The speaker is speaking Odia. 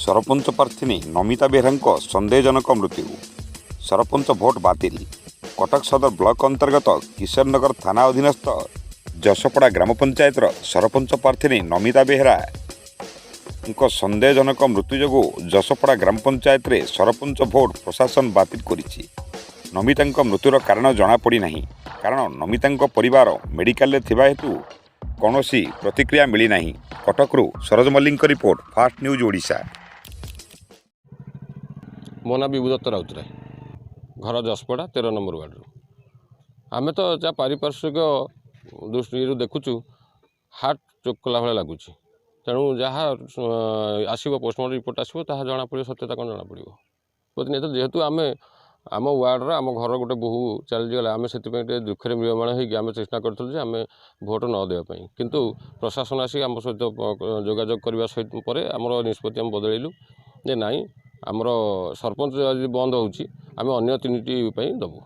ସରପଞ୍ଚ ପ୍ରାର୍ଥିନୀ ନମିତା ବେହେରାଙ୍କ ସନ୍ଦେହଜନକ ମୃତ୍ୟୁ, ସରପଞ୍ଚ ଭୋଟ ବାତିଲ। କଟକ ସଦର ବ୍ଲକ ଅନ୍ତର୍ଗତ କିଶୋରନଗର ଥାନା ଅଧୀନସ୍ଥ ଯଶପଡ଼ା ଗ୍ରାମ ପଞ୍ଚାୟତର ସରପଞ୍ଚ ପ୍ରାର୍ଥିନୀ ନମିତା ବେହେରାଙ୍କ ସନ୍ଦେହଜନକ ମୃତ୍ୟୁ ଯୋଗୁଁ ଯଶପଡ଼ା ଗ୍ରାମ ପଞ୍ଚାୟତରେ ସରପଞ୍ଚ ଭୋଟ ପ୍ରଶାସନ ବାତିଲ କରିଛି। ନମିତାଙ୍କ ମୃତ୍ୟୁର କାରଣ ଜଣାପଡ଼ିନାହିଁ, କାରଣ ନମିତାଙ୍କ ପରିବାର ମେଡିକାଲରେ ଥିବା ହେତୁ କୌଣସି ପ୍ରତିକ୍ରିୟା ମିଳିନାହିଁ। କଟକରୁ ସରୋଜ ମଲ୍ଲିକଙ୍କ ରିପୋର୍ଟ, ଫାଷ୍ଟ ନ୍ୟୁଜ୍ ଓଡ଼ିଶା। ମୋ ନାଁ ବିଭୁଦତ୍ତ ରାଉତରାୟ, ଘର ଯଶପଡ଼ା 13 ନମ୍ବର ୱାର୍ଡ଼ରୁ। ଆମେ ତ ଯାହା ପାରିପାର୍ଶ୍ୱିକ ଦୃଷ୍ଟିରୁ ଦେଖୁଛୁ, ହାର୍ଟ ଚୋକ୍ କଲା ଭଳିଆ ଲାଗୁଛି। ତେଣୁ ଯାହା ଆସିବ, ପୋଷ୍ଟମର୍ଟମ୍ ରିପୋର୍ଟ ଆସିବ, ତାହା ଜଣାପଡ଼ିବ, ସତ୍ୟତା କ'ଣ ଜଣାପଡ଼ିବ। ଯେହେତୁ ଆମେ ଆମ ୱାର୍ଡ଼ର, ଆମ ଘର ଗୋଟେ ବୋହୂ ଚାଲିଗଲା, ଆମେ ସେଥିପାଇଁ ଟିକେ ଦୁଃଖରେ ମ୍ରିୟମାଣ ହେଇକି ଆମେ ଚେଷ୍ଟା କରିଥିଲୁ ଯେ ଆମେ ଭୋଟ ନ ଦେବା ପାଇଁ। କିନ୍ତୁ ପ୍ରଶାସନ ଆସିକି ଆମ ସହିତ ଯୋଗାଯୋଗ କରିବା ସହିତ ପରେ ଆମର ନିଷ୍ପତ୍ତି ଆମେ ବଦଳାଇଲୁ ଯେ ନାଇଁ, ଆମର ସରପଞ୍ଚ ଯଦି ବନ୍ଦ ହେଉଛି, ଆମେ ଅନ୍ୟ ତିନିଟି ପାଇଁ ଦେବୁ।